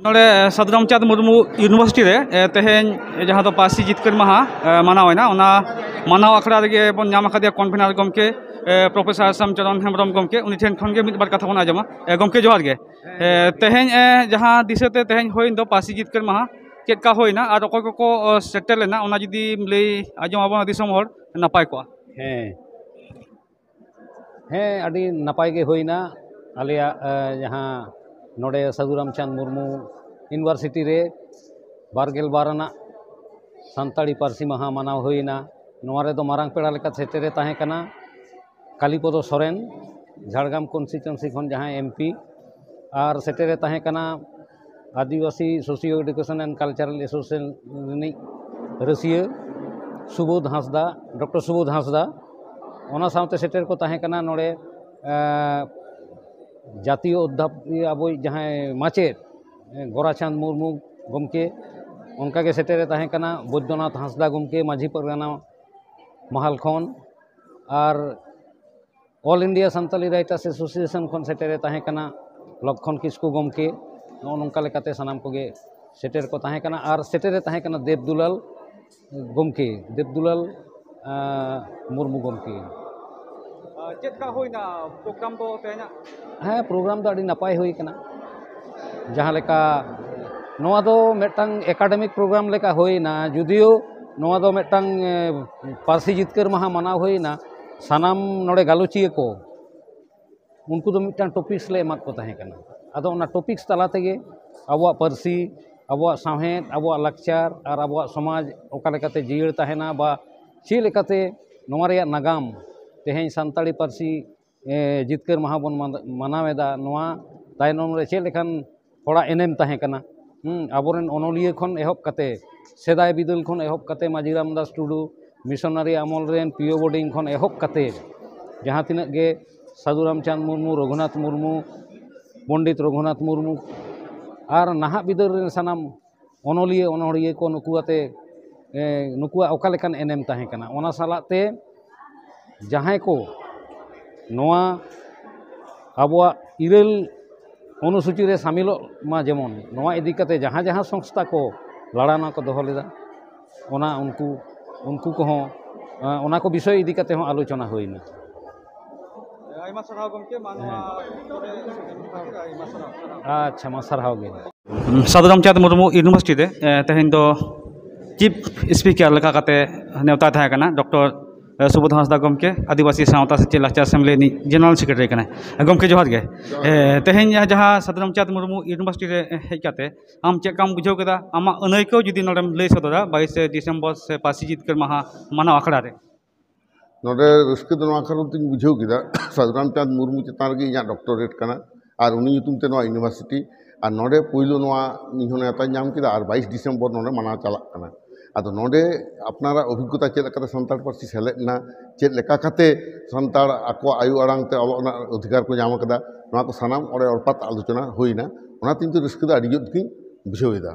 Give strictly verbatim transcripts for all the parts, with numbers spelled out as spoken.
ᱱᱚᱰᱮ ᱥᱟᱹᱫᱷᱩ ᱨᱟᱢᱪᱟᱸᱫᱽ ᱢᱩᱨᱢᱩ ᱤᱭᱩᱱᱤᱵᱷᱟᱨᱥᱤᱴᱤ ᱨᱮ ᱮ, ᱛᱮᱦᱮᱧ ᱡᱟᱦᱟᱸ ᱫᱚ ᱯᱟᱹᱨᱥᱤ ᱡᱤᱛᱠᱟᱹᱨ ᱢᱟᱦᱟ ᱮ, ᱢᱟᱱᱟᱣ ᱮᱱᱟ, ᱚᱱᱟ ᱢᱟᱱᱟᱣ ᱟᱠᱷᱲᱟ ᱨᱮᱜᱮ ᱵᱚᱱ ᱧᱟᱢ ᱟᱠᱟᱫᱮᱭᱟ ᱠᱚᱱᱵᱷᱮᱱᱟᱨ ᱜᱚᱢᱠᱮ ᱮ, ᱯᱨᱚᱯᱷᱮᱥᱚᱨ ᱥᱟᱢᱪᱚᱨᱚᱱ ᱦᱮᱢᱵᱨᱚᱢ ᱜᱚᱢᱠᱮ, ᱩᱱᱤ ᱴᱷᱮᱱ ᱠᱷᱚᱱ ᱜᱮ ᱢᱤᱫ ᱵᱟᱨ ᱠᱟᱛᱷᱟ ᱵᱚᱱ ᱟᱸᱡᱚᱢᱟ᱾ ᱮ, ᱜᱚᱢᱠᱮ ᱡᱚᱦᱟᱨ ᱜᱮ᱾ ᱮ, ᱛᱮᱦᱮᱧ ᱮ, ᱡᱟᱦᱟᱸ ᱫᱤᱥᱟᱹᱛᱮ ᱛᱮᱦᱮᱧ ᱦᱩᱭᱮᱱ ᱫᱚ ᱯᱟᱹᱨᱥᱤ ᱡᱤᱛᱠᱟᱹᱨ ᱢᱟᱦᱟ, ᱪᱮᱫ ᱞᱮᱠᱟ ᱦᱩᱭᱱᱟ ᱟᱨ ᱚᱠᱚᱭ ᱠᱚᱠᱚ ᱚ, ᱥᱮᱴᱮᱨ ᱞᱮᱱᱟ, ᱚᱱᱟ ᱡᱩᱫᱤᱢ ᱞᱟᱹᱭ ᱟᱸᱡᱚᱢ ᱟᱵᱚᱱᱟ ᱫᱤᱥᱚᱢ ᱦᱚᱲ, ᱱᱟᱯᱟᱭ ᱠᱚᱜᱼᱟ᱾ ᱦᱮᱸ ᱦᱮᱸ, ᱟᱹᱰᱤ ᱱᱟᱯᱟᱭ ᱜᱮ ᱦᱩᱭᱱᱟ᱾ ᱟᱞᱮᱭᱟᱜ ᱮ, ᱡᱟᱦᱟᱸ ᱱᱚᱰᱮ ᱥᱟᱹᱫᱷᱩ ᱨᱟᱢᱪᱟᱸᱫᱽ ᱢᱩᱨᱢᱩ ᱤᱭᱩᱱᱤᱵᱷᱟᱨᱥᱤᱴᱤ ᱨᱮ ᱵᱟᱨᱜᱮᱞ ᱵᱟᱨ ᱟᱱᱟᱜ ᱥᱟᱱᱛᱟᱲᱤ ᱯᱟᱹᱨᱥᱤ ᱢᱟᱦᱟ ᱢᱟᱱᱟᱣ ᱦᱩᱭᱱᱟ᱾ ᱱᱚᱣᱟ ᱨᱮᱫᱚ ᱢᱟᱨᱟᱝ ᱯᱮᱲᱟ ᱞᱮᱠᱟ ᱥᱮᱴᱮᱨᱮ ᱛᱟᱦᱮᱸ ᱠᱟᱱᱟ ᱠᱟᱞᱤᱯᱚᱫᱚ ᱥᱚᱨᱮᱱ, ᱡᱷᱟᱲᱜᱨᱟᱢ ᱠᱚᱱᱥᱴᱤᱴᱩᱭᱮᱱᱥᱤ ᱠᱷᱚᱱ ᱡᱟᱦᱟᱸᱭ ᱮᱢᱯᱤ, ᱟᱨ ᱥᱮᱴᱮᱨᱮ ᱛᱟᱦᱮᱸ ᱠᱟᱱᱟ Adibasi socio education and cultural association ᱨᱤᱱᱤᱡ ᱨᱟᱹᱥᱤᱭᱟᱹ ᱥᱩᱵᱳᱫᱷ ᱦᱟᱸᱥᱫᱟ, ᱰᱚᱠᱴᱚᱨ ᱥᱩᱵᱳᱫᱷ ᱦᱟᱸᱥᱫᱟ᱾ ᱚᱱᱟ ᱥᱟᱶᱛᱮ ᱥᱮᱴᱮᱨ ᱠᱚ ᱛᱟᱦᱮᱸ ᱠᱟᱱᱟ ᱱᱚᱰᱮ ᱮᱸ, ᱡᱟᱛᱤᱭᱚ ᱚᱫᱽᱫᱷᱟᱯ ᱤᱭᱟᱹ ᱟᱵᱚᱭᱤᱡ ᱡᱟᱦᱟᱸᱭ ᱢᱟᱪᱮᱫ ᱮᱸ, ᱜᱳᱨᱟᱪᱟᱸᱫᱽ ᱢᱩᱨᱢᱩ ᱜᱚᱢᱠᱮ, ᱚᱱᱠᱟᱜᱮ ᱥᱮᱴᱮᱨᱮ ᱛᱟᱦᱮᱸ ᱠᱟᱱᱟ ᱵᱳᱭᱫᱚᱱᱟᱛᱷ ᱦᱟᱸᱥᱫᱟ ᱜᱚᱢᱠᱮ ᱢᱟᱹᱡᱷᱤ ᱯᱟᱨᱜᱟᱱᱟ ᱢᱟᱦᱟᱞ ᱠᱷᱚᱱ, ᱟᱨ all India Santali writers association ᱠᱷᱚᱱ ᱥᱮᱴᱮᱨᱮ ᱛᱟᱦᱮᱸ ᱠᱟᱱᱟ ᱞᱚᱠᱠᱷᱚᱱ ᱠᱤᱥᱠᱩ ᱜᱚᱢᱠᱮ᱾ ᱱᱚᱜᱼᱚ ᱱᱚᱝᱠᱟ ᱞᱮᱠᱟᱛᱮ ᱥᱟᱱᱟᱢ ᱠᱚᱜᱮ ᱥᱮᱴᱮᱨ ᱠᱚ ᱛᱟᱦᱮᱸ ᱠᱟᱱᱟ᱾ ᱟᱨ ᱥᱮᱴᱮᱨᱮ ᱛᱟᱦᱮᱸ ᱠᱟᱱᱟ ᱫᱮᱵᱽ ᱫᱩᱞᱟᱞ ᱜᱚᱢᱠᱮ, ᱫᱮᱵᱽ ᱫᱩᱞᱟᱞ ᱟᱸ, ᱢᱩᱨᱢᱩ ᱜᱚᱢᱠᱮ᱾ ᱪᱮᱫ ᱞᱮᱠᱟ ᱦᱩᱭᱱᱟ ᱯᱨᱳᱜᱨᱟᱢ ᱫᱚ ᱛᱮᱦᱮᱧᱟᱜ? ᱦᱮᱸ, ᱯᱨᱳᱜᱨᱟᱢ ᱫᱚ ᱟᱹᱰᱤ ᱱᱟᱯᱟᱭ ᱦᱩᱭ ᱠᱟᱱᱟ᱾ ᱡᱟᱦᱟᱸ ᱞᱮᱠᱟ ᱱᱚᱣᱟ ᱫᱚ ᱢᱤᱫᱴᱟᱝ ᱮᱠᱟᱰᱮᱢᱤᱠ ᱯᱨᱳᱜᱨᱟᱢ ᱞᱮᱠᱟ ᱦᱩᱭᱱᱟ, ᱡᱩᱫᱤᱭᱳ ᱱᱚᱣᱟ ᱫᱚ ᱢᱤᱫᱴᱟᱝ ᱮ, ᱯᱟᱹᱨᱥᱤ ᱡᱤᱛᱠᱟᱹᱨ ᱢᱟᱦᱟ ᱢᱟᱱᱟᱣ ᱦᱩᱭᱱᱟ᱾ ᱥᱟᱱᱟᱢ ᱱᱚᱰᱮ ᱜᱟᱞᱚᱪᱤᱭᱟᱹ ᱠᱚ ᱩᱱᱠᱩ ᱫᱚ ᱢᱤᱫᱴᱟᱝ ᱴᱚᱯᱤᱠᱥ ᱞᱮ ᱮᱢᱟᱫ ᱠᱚ ᱛᱟᱦᱮᱸ ᱠᱟᱱᱟ᱾ ᱟᱫᱚ ᱚᱱᱟ ᱴᱚᱯᱤᱠᱥ ᱛᱟᱞᱟ ᱛᱮᱜᱮ ᱟᱵᱚᱣᱟᱜ ᱯᱟᱹᱨᱥᱤ, ᱟᱵᱚᱣᱟᱜ ᱥᱟᱶᱦᱮᱫ, ᱟᱵᱚᱣᱟᱜ ᱞᱟᱠᱪᱟᱨ ᱟᱨ ᱟᱵᱚᱣᱟᱜ ᱥᱚᱢᱟᱡᱽ ᱚᱠᱟ ᱞᱮᱠᱟᱛᱮ ᱡᱤᱭᱟᱹᱲ ᱛᱟᱦᱮᱱᱟ ᱵᱟ ᱪᱮᱫ ᱞᱮᱠᱟᱛᱮ ᱱᱚᱣᱟ ᱨᱮᱭᱟᱜ ᱱᱟᱜᱟᱢ, ᱛᱮᱦᱮᱧ ᱥᱟᱱᱛᱟᱲᱤ ᱯᱟᱹᱨᱥᱤ ᱮ, ᱡᱤᱛᱠᱟᱹᱨ ᱢᱟᱦᱟ ᱵᱚᱱ ᱢᱟᱱ- ᱢᱟᱱᱟᱣ ᱮᱫᱟ, ᱱᱚᱣᱟ ᱛᱟᱭᱱᱚᱢ ᱨᱮ ᱪᱮᱫ ᱞᱮᱠᱟᱱ ᱦᱚᱲᱟᱜ ᱮᱱᱮᱢ ᱛᱟᱦᱮᱸ ᱠᱟᱱᱟ᱾ ᱦᱩᱸ, ᱟᱵᱚᱨᱮᱱ ᱚᱱᱚᱞᱤᱭᱟᱹ ᱠᱷᱚᱱ ᱮᱦᱚᱵ ᱠᱟᱛᱮ, ᱥᱮᱫᱟᱭ ᱵᱤᱫᱟᱹᱞ ᱠᱷᱚᱱ ᱮᱦᱚᱵ ᱠᱟᱛᱮ ᱢᱟᱹᱡᱷᱤ ᱨᱟᱢᱫᱟᱥ ᱴᱩᱰᱩ, ᱢᱤᱥᱚᱱᱟᱨᱤ ᱟᱢᱚᱞ ᱨᱮᱱ ᱯᱤ ᱳ ᱵᱳᱨᱰᱤᱝ ᱠᱷᱚᱱ ᱮᱦᱚᱵ ᱠᱟᱛᱮ ᱡᱟᱦᱟᱸ ᱛᱤᱱᱟᱹᱜ ᱜᱮ ᱥᱟᱹᱫᱷᱩ ᱨᱟᱢᱪᱟᱸᱫᱽ ᱢᱩᱨᱢᱩ, ᱨᱚᱜᱷᱩᱱᱟᱛᱷ ᱢᱩᱨᱢᱩ, ᱯᱚᱱᱰᱤᱛ ᱨᱚᱜᱷᱩᱱᱟᱛᱷ ᱢᱩᱨᱢᱩ ᱟᱨ ᱱᱟᱦᱟᱜ ᱵᱤᱫᱟᱹᱞ ᱨᱮᱱ ᱥᱟᱱᱟᱢ ᱚᱱᱚᱞᱤᱭᱟᱹ ᱚᱱᱚᱲᱦᱤᱭᱟᱹ ᱠᱚ ᱱᱩᱠᱩ ᱟᱛᱮ ᱮ, ᱱᱩᱠᱩᱣᱟᱜ ᱚᱠᱟ ᱞᱮᱠᱟᱱ ᱮᱱᱮᱢ ᱛᱟᱦᱮᱸ ᱠᱟᱱᱟ, ᱚᱱᱟ ᱥᱟᱞᱟᱜ ᱛᱮ ᱡᱟᱦᱟᱸᱭ ᱠᱚ ᱱᱚᱣᱟ ᱟᱵᱚᱣᱟᱜ ᱤᱨᱟᱹᱞ ᱚᱱᱩᱥᱩᱪᱤ ᱨᱮ ᱥᱟᱢᱤᱞᱚᱜ ᱢᱟ ᱡᱮᱢᱚᱱ, ᱱᱚᱣᱟ ᱤᱫᱤ ᱠᱟᱛᱮ ᱡᱟᱦᱟᱸ ᱡᱟᱦᱟᱸ ᱥᱚᱝᱥᱛᱷᱟ ᱠᱚ ᱞᱟᱲᱟᱣᱱᱟ ᱠᱚ ᱫᱚᱦᱚ ᱞᱮᱫᱟ, ᱚᱱᱟ ᱩᱱᱠᱩ, ᱩᱱᱠᱩ ᱠᱚᱦᱚᱸ, ᱮᱸ, ᱚᱱᱟ ᱠᱚ ᱵᱤᱥᱚᱭ ᱤᱫᱤ ᱠᱟᱛᱮ ᱦᱚᱸ ᱟᱞᱳᱪᱚᱱᱟ ᱦᱩᱭᱱᱟ᱾ ᱟᱭᱢᱟ ᱥᱟᱨᱦᱟᱣ ᱜᱚᱢᱠᱮ, ᱢᱟ ᱱᱚᱣᱟ ᱠᱚᱨᱮ ᱥᱮᱴᱮᱨ ᱠᱷᱟᱹᱛᱤᱨ ᱟᱭᱢᱟ ᱥᱟᱨᱦᱟᱣ᱾ ᱟᱪᱪᱷᱟ, ᱢᱟ ᱥᱟᱨᱦᱟᱣ ᱜᱮ᱾ ᱥᱟᱫᱷᱩ ᱨᱟᱢᱪᱟᱸᱫᱽ ᱢᱩᱨᱢᱩ ᱤᱭᱩᱱᱤᱵᱷᱟᱨᱥᱤᱴᱤ ᱨᱮ ᱮ, ᱛᱮᱦᱮᱧ ᱫᱚ ᱪᱤᱯ ᱥᱯᱤᱠᱟᱨ ᱞᱮᱠᱟ ᱠᱟᱛᱮ ᱱᱮᱣᱛᱟ ᱛᱟᱦᱮᱸ ᱠᱟᱱᱟ ᱰᱚᱠᱴᱚᱨ ᱥᱩᱵᱳᱫᱷ ᱦᱟᱸᱥᱫᱟ ᱜᱚᱢᱠᱮ, ᱟᱹᱫᱤᱵᱟᱹᱥᱤ ᱥᱟᱶᱛᱟ ᱥᱮᱪᱮᱫ ᱞᱟᱠᱪᱟᱨ ᱟᱥᱮᱢᱵᱞᱤ ᱨᱤᱱᱤᱡ ᱡᱮᱱᱟᱨᱮᱞ ᱥᱮᱠᱨᱮᱴᱟᱨᱤ ᱠᱟᱱᱟᱭ᱾ ᱜᱚᱢᱠᱮ, ᱡᱚᱦᱟᱨ ᱜᱮ᱾ ᱮ, ᱛᱮᱦᱮᱧ ᱡᱟᱦᱟᱸ ᱥᱟᱫᱷᱩ ᱨᱟᱢᱪᱟᱸᱫᱽ ᱢᱩᱨᱢᱩ ᱤᱭᱩᱱᱤᱵᱷᱟᱨᱥᱤᱴᱤ ᱨᱮ ᱦᱮᱡ ᱠᱟᱛᱮ ᱟᱢ ᱪᱮᱫ ᱞᱮᱠᱟᱢ ᱵᱩᱡᱷᱟᱹᱣ ᱠᱮᱫᱟ? ᱟᱢᱟᱜ ᱟᱹᱱᱟᱹᱭᱠᱟᱹᱣ ᱡᱩᱫᱤ ᱱᱚᱰᱮᱢ ᱞᱟᱹᱭ ᱥᱚᱫᱚᱨᱟ, ᱵᱟᱭᱤᱥᱮ ᱰᱤᱥᱮᱢᱵᱚᱨ ᱥᱮ ᱯᱟᱹᱨᱥᱤ ᱡᱤᱛᱠᱟᱹᱨ ᱢᱟᱦᱟ ᱢᱟᱱᱟᱣ ᱟᱠᱷᱲᱟ ᱨᱮ᱾ ᱱᱚᱰᱮ ᱨᱟᱹᱥᱠᱟᱹ ᱫᱚ ᱱᱚᱣᱟ ᱠᱟᱨᱚᱱ ᱛᱤᱧ ᱵᱩᱡᱷᱟᱹᱣ ᱠᱮᱫᱟ, ᱥᱟᱫᱷᱩᱨᱟᱢ ᱪᱟᱸᱫᱽ ᱢᱩᱨᱢᱩ ᱪᱮᱛᱟᱱ ᱨᱮᱜᱮ ᱤᱧᱟᱹᱜ ᱰᱚᱠᱴᱚᱨᱮᱴ ᱠᱟᱱᱟ ᱟᱨ ᱩᱱᱤ ᱧᱩᱛᱩᱢ ᱛᱮ ᱱᱚᱣᱟ ᱤᱭᱩᱱᱤᱵᱷᱟᱨᱥᱤᱴᱤ, ᱟᱨ ᱱᱚᱰᱮ ᱯᱳᱭᱞᱳ ᱱᱚᱣᱟ ᱤᱧ ᱦᱚᱸ ᱱᱮᱣᱛᱟᱧ ᱧᱟᱢ ᱠᱮᱫᱟ ᱟᱨ ᱵᱟᱭᱤᱥ ᱰᱤᱥᱮᱢᱵᱚᱨ ᱱᱚᱰᱮ ᱢᱟᱱᱟᱣ ᱪᱟᱞᱟᱜ ᱠᱟᱱᱟ᱾ ᱟᱫᱚ ᱱᱚᱰᱮ ᱟᱯᱱᱟᱨᱟᱜ ᱚᱵᱷᱤᱜᱽᱜᱚᱛᱟ ᱪᱮᱫ ᱞᱮᱠᱟᱛᱮ ᱥᱟᱱᱛᱟᱲ ᱯᱟᱹᱨᱥᱤ ᱥᱮᱞᱮᱫ ᱮᱱᱟ, ᱪᱮᱫ ᱞᱮᱠᱟ ᱠᱟᱛᱮ ᱥᱟᱱᱛᱟᱲ ᱟᱠᱚᱣᱟᱜ ᱟᱭᱳ ᱟᱲᱟᱝ ᱛᱮ ᱚᱞᱚᱜ ᱨᱮᱱᱟᱜ ᱚᱫᱷᱤᱠᱟᱨ ᱠᱚ ᱧᱟᱢ ᱠᱟᱫᱟ, ᱱᱚᱣᱟ ᱠᱚ ᱥᱟᱱᱟᱢ ᱚᱸᱰᱮ ᱚᱨᱯᱟᱛ ᱟᱞᱳᱪᱚᱱᱟ ᱦᱩᱭᱱᱟ᱾ ᱚᱱᱟᱛᱮ ᱤᱧ ᱫᱚ ᱨᱟᱹᱥᱠᱟᱹ ᱫᱚ ᱟᱹᱰᱤ ᱡᱳᱨ ᱜᱤᱧ ᱵᱩᱡᱷᱟᱹᱣ ᱮᱫᱟ᱾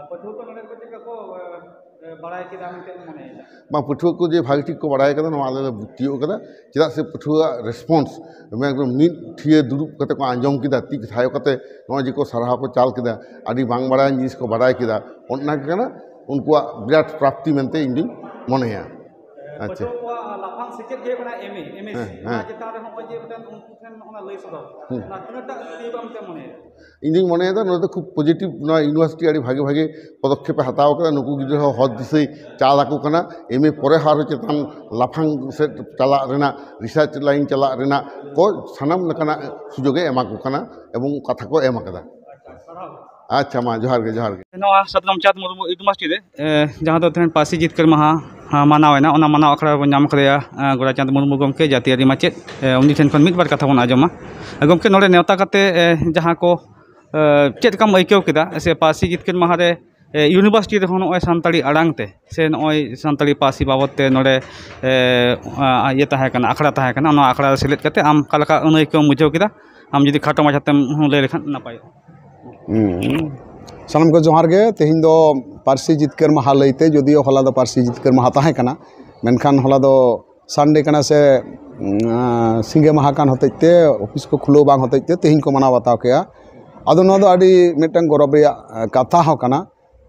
ᱯᱟᱹᱴᱷᱩᱣᱟᱹ ᱠᱚ ᱱᱚᱰᱮ ᱠᱚ ᱪᱮᱫ ᱞᱮᱠᱟ ᱠᱚ ᱮ, ᱮ, ᱵᱟᱲᱟᱭ ᱠᱮᱫᱟ ᱢᱮᱱᱛᱮ ᱢᱚᱱᱮᱭᱮᱫᱟ? ᱵᱟᱝ, ᱯᱟᱹᱴᱷᱩᱣᱟᱹ ᱠᱚ ᱡᱮ ᱵᱷᱟᱜᱮ ᱴᱷᱤᱠ ᱠᱚ ᱵᱟᱲᱟᱭ ᱠᱟᱫᱟ, ᱱᱚᱣᱟ ᱟᱞᱮ ᱞᱮ ᱵᱩᱡᱽ ᱛᱤᱭᱳᱜ ᱠᱟᱫᱟ᱾ ᱪᱮᱫᱟᱜ ᱥᱮ ᱯᱟᱹᱴᱷᱩᱣᱟᱹᱣᱟᱜ ᱨᱮᱥᱯᱚᱱᱥ ᱮᱠᱫᱚᱢ ᱢᱤᱫ ᱴᱷᱤᱭᱟᱹ ᱫᱩᱲᱩᱵ ᱠᱟᱛᱮ ᱠᱚ ᱟᱸᱡᱚᱢ ᱠᱮᱫᱟ, ᱛᱤ ᱛᱷᱟᱭᱚ ᱠᱟᱛᱮ ᱱᱚᱜᱼᱚᱭ ᱡᱮ ᱠᱚ ᱥᱟᱨᱦᱟᱣ ᱠᱚ ᱪᱟᱞ ᱠᱮᱫᱟ, ᱟᱹᱰᱤ ᱵᱟᱝ ᱵᱟᱲᱟᱭᱟᱱ ᱡᱤᱱᱤᱥ ᱠᱚ ᱵᱟᱲᱟᱭ ᱠᱮᱫᱟ, ᱚᱱᱟ ᱜᱮ ᱠᱟᱱᱟ ᱩᱱᱠᱩᱣᱟᱜ ᱵᱤᱨᱟᱴ ᱯᱨᱟᱯᱛᱤ ᱢᱮᱱᱛᱮ ᱤᱧ ᱫᱩᱧ ᱢᱚᱱᱮᱭᱟ᱾ ᱟᱪᱪᱷᱟ᱾ ᱯᱟᱹᱴᱷᱩᱣᱟᱹ ᱠᱚᱣᱟᱜ ᱞᱟᱯᱷᱟᱝ ᱥᱮᱪᱮᱫ ᱡᱮ ᱠᱟᱱᱟ ᱮᱢ ᱮ, ᱮᱢ ᱮᱥ ᱥᱤ, ᱦᱮᱸ, ᱚᱱᱟ ᱦᱮᱸ᱾ ᱪᱮᱛᱟᱱ ᱨᱮ ᱦᱚᱸᱜᱼᱚᱭ ᱡᱮ ᱢᱤᱫᱴᱮᱱ ᱩᱱᱠᱩ ᱴᱷᱮᱱ ᱱᱚᱜᱼᱚ ᱱᱟ ᱞᱟᱹᱭ ᱥᱚᱫᱚᱨ, ᱦᱩᱸ᱾ ᱚᱱᱟ ᱛᱤᱱᱟᱹᱜ ᱴᱟᱜ ᱤᱭᱟᱹ ᱢᱮᱱᱛᱮ ᱢᱚᱱᱮᱭᱮᱫᱟ? ᱤᱧ ᱫᱩᱧ ᱢᱚᱱᱮᱭᱮᱫᱟ ᱱᱚᱰᱮ ᱫᱚ ᱠᱷᱩᱵ ᱯᱚᱡᱤᱴᱤᱵᱷ, ᱱᱚᱣᱟ ᱤᱭᱩᱱᱤᱵᱷᱟᱨᱥᱤᱴᱤ ᱟᱹᱰᱤ ᱵᱷᱟᱜᱮ ᱵᱷᱟᱜᱮ ᱯᱚᱫᱚᱠᱷᱮᱯ ᱮ ᱦᱟᱛᱟᱣ ᱠᱟᱫᱟ᱾ ᱱᱩᱠᱩ ᱜᱤᱫᱽᱨᱟᱹ ᱦᱚᱸ ᱦᱚᱨ ᱫᱤᱥᱟᱹᱭ ᱪᱟᱞ ᱟᱠᱚ ᱠᱟᱱᱟ, ᱮᱢ ᱮ ᱯᱚᱨᱮ ᱦᱚᱸ ᱟᱨᱦᱚᱸ ᱪᱮᱛᱟᱱ ᱞᱟᱯᱷᱟᱝ ᱥᱮᱫ ᱪᱟᱞᱟᱜ ᱨᱮᱱᱟᱜ, ᱨᱤᱥᱟᱨᱪ ᱞᱟᱭᱤᱱ ᱪᱟᱞᱟᱜ ᱨᱮᱱᱟᱜ ᱠᱚ ᱥᱟᱱᱟᱢ ᱞᱮᱠᱟᱱᱟᱜ ᱥᱩᱡᱳᱜ ᱮ ᱮᱢᱟ ᱠᱚ ᱠᱟᱱᱟ ᱮᱵᱚᱝ ᱠᱟᱛᱷᱟ ᱠᱚ ᱮᱢ ᱠᱟᱫᱟ᱾ ᱟᱪᱪᱷᱟ, ᱢᱟ ᱡᱚᱦᱟᱨ ᱜᱮ, ᱡᱚᱦᱟᱨ ᱜᱮ᱾ ᱱᱚᱣᱟ ᱥᱟᱫᱷᱩ ᱨᱟᱢᱪᱟᱸᱫᱽ ᱢᱩᱨᱢᱩ ᱤᱭᱩᱱᱤᱵᱷᱟᱨᱥᱤᱴᱤ ᱨᱮ, ᱮ, ᱡᱟᱦᱟᱸ ᱫᱚ ᱛᱮᱦᱮᱧ ᱯᱟᱹᱨᱥᱤ ᱡᱤᱛᱠᱟᱹᱨ ᱢᱟᱦᱟ, ᱮ, ᱢᱟᱱᱟᱣ ᱮᱱᱟ, ᱚᱱᱟ ᱢᱟᱱᱟᱣ ᱟᱠᱷᱲᱟ ᱨᱮᱵᱚᱱ ᱧᱟᱢ ᱠᱟᱫᱮᱭᱟ, ᱮ, ᱜᱳᱨᱟᱪᱟᱸᱫᱽ ᱢᱩᱨᱢᱩ ᱜᱚᱢᱠᱮ, ᱡᱟᱹᱛᱤᱭᱟᱹᱨᱤ ᱢᱟᱪᱮᱫ᱾ ᱮ, ᱩᱱᱤ ᱴᱷᱮᱱ ᱠᱷᱚᱱ ᱢᱤᱫ ᱵᱟᱨ ᱠᱟᱛᱷᱟ ᱵᱚᱱ ᱟᱸᱡᱚᱢᱟ᱾ ᱮ, ᱜᱚᱢᱠᱮ, ᱱᱚᱰᱮ ᱱᱮᱣᱛᱟ ᱠᱟᱛᱮ, ᱮ, ᱡᱟᱦᱟᱸ ᱠᱚ, ᱮ, ᱪᱮᱫ ᱞᱮᱠᱟᱢ ᱟᱹᱭᱠᱟᱹᱣ ᱠᱮᱫᱟ ᱥᱮ ᱯᱟᱹᱨᱥᱤ ᱡᱤᱛᱠᱟᱹᱨ ᱢᱟᱦᱟ ᱨᱮ, ᱮ, ᱤᱭᱩᱱᱤᱵᱷᱟᱨᱥᱤᱴᱤ ᱨᱮᱦᱚᱸ ᱱᱚᱜᱼᱚᱭ ᱥᱟᱱᱛᱟᱲᱤ ᱟᱲᱟᱝ ᱛᱮ ᱥᱮ ᱱᱚᱜᱼᱚᱭ ᱥᱟᱱᱛᱟᱲᱤ ᱯᱟᱹᱨᱥᱤ ᱵᱟᱵᱚᱫ ᱛᱮ ᱱᱚᱰᱮ, ᱮ, ᱟ, ᱤᱭᱟᱹ ᱛᱟᱦᱮᱸ ᱠᱟᱱᱟ, ᱟᱠᱷᱲᱟ ᱛᱟᱦᱮᱸ ᱠᱟᱱᱟ, ᱚᱱᱟ ᱟᱠᱷᱲᱟ ᱨᱮ ᱥᱮᱞᱮᱫ ᱠᱟᱛᱮ ᱟᱢ ᱚᱠᱟ ᱞᱮᱠᱟ ᱟᱹᱱᱟᱹᱭᱠᱟᱹᱣ ᱮᱢ ᱵᱩᱡᱷᱟᱹᱣ ᱠᱮᱫᱟ? ᱟᱢ ᱡᱩᱫᱤ ᱠᱷᱟᱴᱚ ᱢᱟᱪᱷᱟ ᱛᱮᱢ ᱞᱟᱹᱭ ᱞᱮᱠᱷᱟᱱ ᱱᱟᱯᱟᱭᱚᱜᱼᱟ᱾ ᱦᱩᱸ᱾ ᱥᱟᱱᱟᱢ ᱠᱚ ᱡᱚᱦᱟᱨ ᱜᱮ᱾ ᱛᱮᱦᱮᱧ ᱫᱚ ᱯᱟᱹᱨᱥᱤ ᱡᱤᱛᱠᱟᱹᱨ ᱢᱟᱦᱟ ᱞᱟᱹᱭᱛᱮ, ᱡᱚᱫᱤᱭᱳ ᱦᱚᱞᱟ ᱫᱚ ᱯᱟᱹᱨᱥᱤ ᱡᱤᱛᱠᱟᱹᱨ ᱢᱟᱦᱟ ᱛᱟᱦᱮᱸ ᱠᱟᱱᱟ, ᱢᱮᱱᱠᱷᱟᱱ ᱦᱚᱞᱟ ᱫᱚ ᱥᱟᱱᱰᱮ ᱠᱟᱱᱟ ᱥᱮ ᱩᱸ, ᱥᱤᱸᱜᱮ ᱢᱟᱦᱟ ᱠᱟᱱ ᱦᱚᱛᱮᱡ ᱛᱮ, ᱚᱯᱷᱤᱥ ᱠᱚ ᱠᱷᱩᱞᱟᱹᱣ ᱵᱟᱝ ᱦᱚᱛᱮᱡ ᱛᱮ ᱛᱮᱦᱮᱧ ᱠᱚ ᱢᱟᱱᱟᱣ ᱵᱟᱛᱟᱣ ᱠᱮᱜᱼᱟ᱾ ᱟᱫᱚ ᱱᱚᱣᱟ ᱫᱚ ᱟᱹᱰᱤ ᱢᱤᱫᱴᱟᱝ ᱜᱚᱨᱚᱵᱽ ᱨᱮᱭᱟᱜ, ᱮ, ᱠᱟᱛᱷᱟ ᱦᱚᱸ ᱠᱟᱱᱟ᱾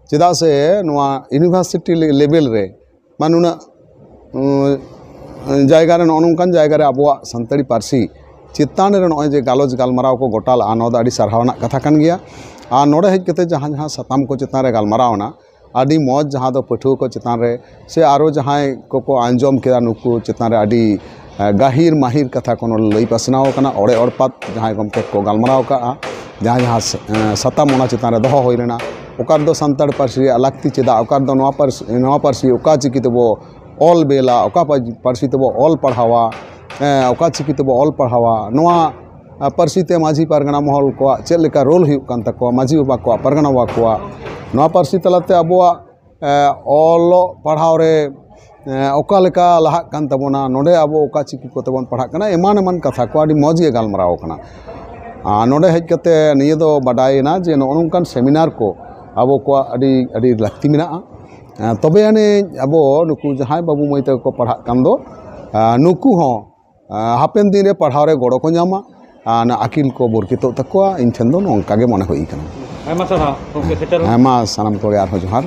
ᱪᱮᱫᱟᱜ ᱥᱮ ᱱᱚᱣᱟ ᱤᱭᱩᱱᱤᱵᱷᱟᱨᱥᱤᱴᱤ ᱞᱮ-, ᱞᱮᱵᱮᱞ ᱨᱮ ᱢᱟ ᱱᱩᱱᱟᱹᱜ, ᱩᱸ, ᱡᱟᱭᱜᱟ ᱨᱮ, ᱱᱚᱜᱼᱚ ᱱᱚᱝᱠᱟᱱ ᱡᱟᱭᱜᱟ ᱨᱮ ᱟᱵᱚᱣᱟᱜ ᱥᱟᱱᱛᱟᱲᱤ ᱯᱟᱹᱨᱥᱤ ᱪᱮᱛᱟᱱ ᱨᱮ ᱱᱚᱜᱼᱚᱭ ᱡᱮ ᱜᱟᱞᱚᱪ ᱜᱟᱞᱢᱟᱨᱟᱣ ᱠᱚ ᱜᱚᱴᱟ ᱞᱟᱜᱼᱟ, ᱱᱚᱣᱟ ᱫᱚ ᱟᱹᱰᱤ ᱥᱟᱨᱦᱟᱣ ᱨᱮᱱᱟᱜ ᱠᱟᱛᱷᱟ ᱠᱟᱱ ᱜᱮᱭᱟ᱾ ᱟᱨ ᱱᱚᱰᱮ ᱦᱮᱡ ᱠᱟᱛᱮ ᱡᱟᱦᱟᱸ ᱡᱟᱦᱟᱸ ᱥᱟᱛᱟᱢ ᱠᱚ ᱪᱮᱛᱟᱱ ᱨᱮ ᱜᱟᱞᱢᱟᱨᱟᱣ ᱮᱱᱟ, ᱟᱹᱰᱤ ᱢᱚᱡᱽ, ᱡᱟᱦᱟᱸ ᱫᱚ ᱯᱟᱹᱴᱷᱩᱣᱟᱹ ᱠᱚ ᱪᱮᱛᱟᱱ ᱨᱮ ᱥᱮ ᱟᱨᱚ ᱡᱟᱦᱟᱸᱭ ᱠᱚᱠᱚ ᱟᱸᱡᱚᱢ ᱠᱮᱫᱟ, ᱱᱩᱠᱩ ᱪᱮᱛᱟᱱ ᱨᱮ ᱟᱹᱰᱤ, ᱮ, ᱜᱟᱹᱦᱤᱨ ᱢᱟᱹᱦᱤᱨ ᱠᱟᱛᱷᱟ ᱠᱚ ᱱᱚᱰᱮ ᱞᱟᱹᱭ ᱯᱟᱥᱱᱟᱣ ᱟᱠᱟᱱᱟ᱾ ᱚᱲᱮ ᱚᱲᱯᱟᱛ ᱡᱟᱦᱟᱸᱭ ᱜᱚᱢᱠᱮ ᱠᱚ ᱜᱟᱞᱢᱟᱨᱟᱣ ᱠᱟᱜᱼᱟ, ᱡᱟᱦᱟᱸ ᱡᱟᱦᱟᱸ ᱥ-, ᱮ, ᱥᱟᱛᱟᱢ ᱚᱱᱟ ᱪᱮᱛᱟᱱ ᱨᱮ ᱫᱚᱦᱚ ᱦᱩᱭ ᱞᱮᱱᱟ, ᱚᱠᱟ ᱨᱮᱫᱚ ᱥᱟᱱᱛᱟᱲ ᱯᱟᱹᱨᱥᱤ ᱨᱮᱭᱟᱜ ᱞᱟᱹᱠᱛᱤ ᱪᱮᱫᱟᱜ, ᱚᱠᱟ ᱨᱮᱫᱚ ᱱᱚᱣᱟ ᱯᱟᱹᱨᱥᱤ, ᱱᱚᱣᱟ ᱯᱟᱹᱨᱥᱤ ᱚᱠᱟ ᱪᱤᱠᱤ ᱛᱮᱵᱚ ᱚᱞ ᱵᱮᱞᱟ, ᱚᱠᱟ ᱯᱟᱹ-, ᱯᱟᱹᱨᱥᱤ ᱛᱮᱵᱚ ᱚᱞ ᱯᱟᱲᱦᱟᱣᱟ, ᱮ, ᱚᱠᱟ ᱪᱤᱠᱤ ᱛᱮᱵᱚ ᱚᱞ ᱯᱟᱲᱦᱟᱣᱟ, ᱱᱚᱣᱟ ᱟ, ᱯᱟᱹᱨᱥᱤ ᱛᱮ ᱢᱟᱹᱡᱷᱤ ᱯᱟᱨᱜᱟᱱᱟ ᱢᱚᱦᱚᱞ ᱠᱚᱣᱟᱜ ᱪᱮᱫ ᱞᱮᱠᱟ ᱨᱳᱞ ᱦᱩᱭᱩᱜ ᱠᱟᱱ ᱛᱟᱠᱚᱣᱟ, ᱢᱟᱹᱡᱷᱤ ᱵᱟᱵᱟ ᱠᱚᱣᱟᱜ, ᱯᱟᱨᱜᱟᱱᱟ ᱵᱟᱵᱟ ᱠᱚᱣᱟᱜ, ᱱᱚᱣᱟ ᱯᱟᱹᱨᱥᱤ ᱛᱟᱞᱟᱛᱮ ᱟᱵᱚᱣᱟᱜ, ᱮ, ᱚᱞᱚᱜ ᱯᱟᱲᱦᱟᱣ ᱨᱮ, ᱮ, ᱚᱠᱟ ᱞᱮᱠᱟ ᱞᱟᱦᱟᱜ ᱠᱟᱱ ᱛᱟᱵᱚᱱᱟ, ᱱᱚᱰᱮ ᱟᱵᱚ ᱚᱠᱟ ᱪᱤᱠᱤ ᱠᱚᱛᱮ ᱵᱚᱱ ᱯᱟᱲᱦᱟᱜ ᱠᱟᱱᱟ, ᱮᱢᱟᱱ ᱮᱢᱟᱱ ᱠᱟᱛᱷᱟ ᱠᱚ ᱟᱹᱰᱤ ᱢᱚᱡᱽ ᱜᱮ ᱜᱟᱞᱢᱟᱨᱟᱣ ᱠᱟᱱᱟ᱾ ᱟᱨ ᱱᱚᱰᱮ ᱦᱮᱡ ᱠᱟᱛᱮ ᱱᱤᱭᱟᱹ ᱫᱚ ᱵᱟᱰᱟᱭᱮᱱᱟ ᱡᱮ ᱱᱚᱜᱼᱚ ᱱᱚᱝᱠᱟᱱ ᱥᱮᱢᱤᱱᱟᱨ ᱠᱚ ᱟᱵᱚ ᱠᱚᱣᱟᱜ ᱟᱹᱰᱤ, ᱟᱹᱰᱤ ᱞᱟᱹᱠᱛᱤ ᱢᱮᱱᱟᱜᱼᱟ᱾ ᱮ, ᱛᱚᱵᱮ ᱟᱹᱱᱤᱡ ᱟᱵᱚ ᱱᱩᱠᱩ ᱡᱟᱦᱟᱸᱭ ᱵᱟᱹᱵᱩ ᱢᱟᱹᱭ ᱛᱟᱠᱚ ᱠᱚ ᱯᱟᱲᱦᱟᱜ ᱠᱟᱱ ᱫᱚ, ᱮ, ᱱᱩᱠᱩ ᱦᱚᱸ ᱟ, ᱦᱟᱯᱮᱱ ᱫᱤᱱ ᱨᱮ ᱯᱟᱲᱦᱟᱣ ᱨᱮ ᱜᱚᱲᱚ ᱠᱚ ᱧᱟᱢᱟ, ᱟᱨ ᱚᱱᱟ ᱟᱹᱠᱤᱞ ᱠᱚ ᱵᱚᱨᱠᱮᱛᱚᱜ ᱛᱟᱠᱚᱣᱟ᱾ ᱤᱧ ᱴᱷᱮᱱ ᱫᱚ ᱱᱚᱝᱠᱟ ᱜᱮ ᱢᱚᱱᱮ ᱦᱩᱭ ᱠᱟᱱᱟ᱾ ᱟᱭᱢᱟ ᱥᱟᱨᱦᱟᱣ ᱜᱚᱢᱠᱮ, ᱥᱮᱴᱮᱨ ᱦᱮᱸ, ᱢᱟ ᱥᱟᱱᱟᱢ ᱠᱚᱜᱮ ᱟᱨᱦᱚᱸ ᱡᱚᱦᱟᱨ᱾